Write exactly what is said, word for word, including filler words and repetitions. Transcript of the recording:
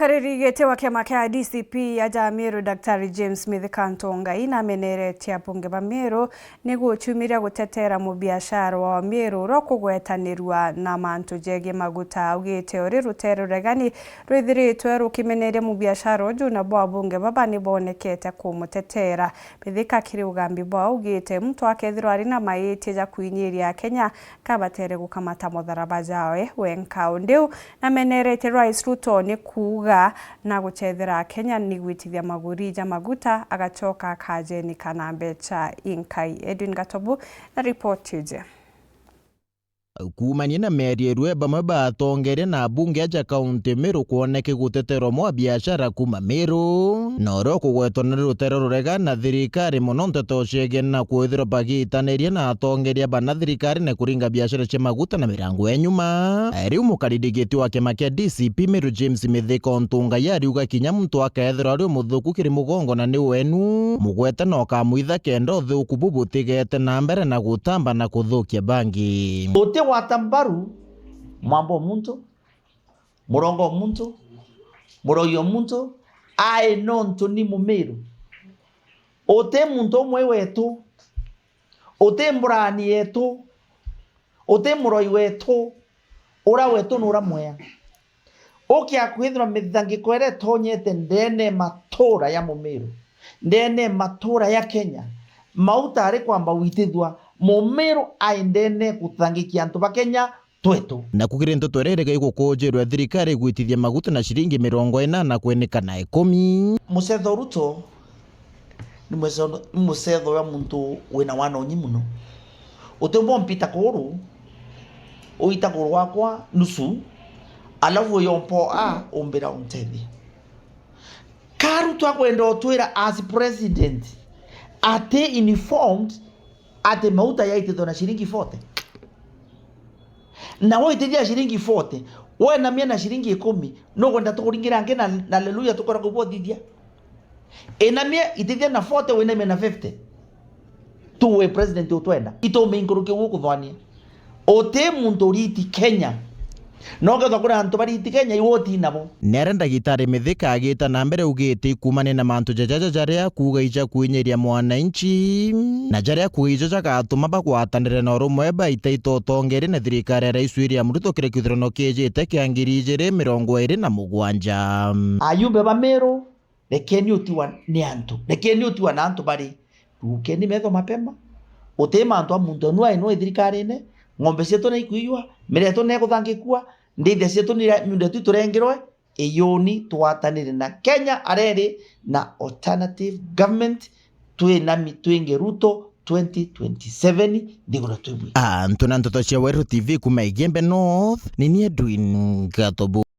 Mutariri giti wa kiama kia D C P aja Meru, Daktari James Mithika Ntungai, nameneretie abunge ba Meru ni guchumiria gutetera mubiashara wa Meru uria ukugwetanirua na mantu jegii maguta. Augite uri rutere ruregani rwithiritwe rukimeneria mubiashara uju, nabo abunge baba ni bonekete kumutetera. Mithika kiri ugambi bwao augite muntu akethirwa ari na maitia ja kwinyiria Akenya, kabatere gukamata mutharaba jawe wenka. Undi u nameneretie Rais Ruto ni kuuga na guchethera Akenya ni gwitithia maguri ja maguta, agachoka akajenika na mbecha inkai. Edwin Gatobu na ripoti iji. Kuumania na miario irwe, bamwe ba atongeria na abunge aja kaunti Meru kwoneke guteterwa mwa biashara kuuma Meru, na uria ukugwetwa ni rutere rurega na thirikari mono nteto ciegene na kwithirwa bagitaniria na atongeria bana thirikari na kuringa biashara cia maguta na mirango ya nyuma. Riu mukariri giti wa kiama kia D C P Meru James Mithika Ntungai ariuga kinya muntu akethirwa ari umuthuku kiri mugongo na ni wenu, mugwete na ukamwitha kenda uthuku bu butigete na mbere na gutamba na kuthukia bangi. Utigwata mbaru mwamba o muntu, murongo o muntu, muroi o muntu, ai nontu ni Mumiru. Uti muntu umwe wetu, uti mburani yetu, uti muroi wetu, ura wetu ni ura mwea. Ukia kwithirwa mithangiko iria itonyete ndene matuura ya Mumiru, ndene matuura ya Kenya, mauta ari kwamba gwitithua, Mumiru ai ndene guthangikia antu ba Kenya twetu. Naku kiri nteto iria iregai gukujirwe thirikari igwitithia maguta na ciringi mirongo inana kwinika na ikumi. Mucetho Ruto ni mucetho, ni mucetho wa muntu wina wanonyi muno. Utiumba umpita kuru, uita kuru wakwa nusu, alafu uyompa a umbira untethie. Ka Ruto akwenda utwira as president ati informed ati mauta yaitithwa na ciringi forty? Na waitithia ciringi forty, wenamia na ciringi ikumi, nukwenda tukuringira angi na, na haleluya tukoragwo bwothithia? Inamia, itithia na forty, winamia na fifty. Tu wi president utwenda. Itume inkuruki ugukuthwania. Uti muntu uriti Kenya. No kethwa kuri antu bariti Kenya, iwe uti nabo. Nere ndagitari Mithika agita na mbere ugite ikumane na mantu jajaja jaria kuuga ija kwinyiria mwananchi, na jaria kuuga ijo jagatuma bagwatanire na urumwe baita itotongeri na thirikari ya Rais William Ruto kiri kithurano kiijite kia ngiri ijiri mirongo iri na mugwanja. Ayumbe ba Meru, rekeni utiwa ni antu, rekeni utiwa na antu bari. Rukeni metho mapema. Uti mantu a muntu enu ai nwe thirikarine, ng'ombe cietu ni ikuiywa, mira yetu ni ikuthangikua, ndithia cietu ni miunda yetu iturengerwe, iyuni twatanire na Kenya areri na alternative government, twinami twinge Ruto twenty twenty-seven, nthiguru twibwi. Antu na nteto cia Weru T V kuma Igembe North, ni ni Edwin Gatobu.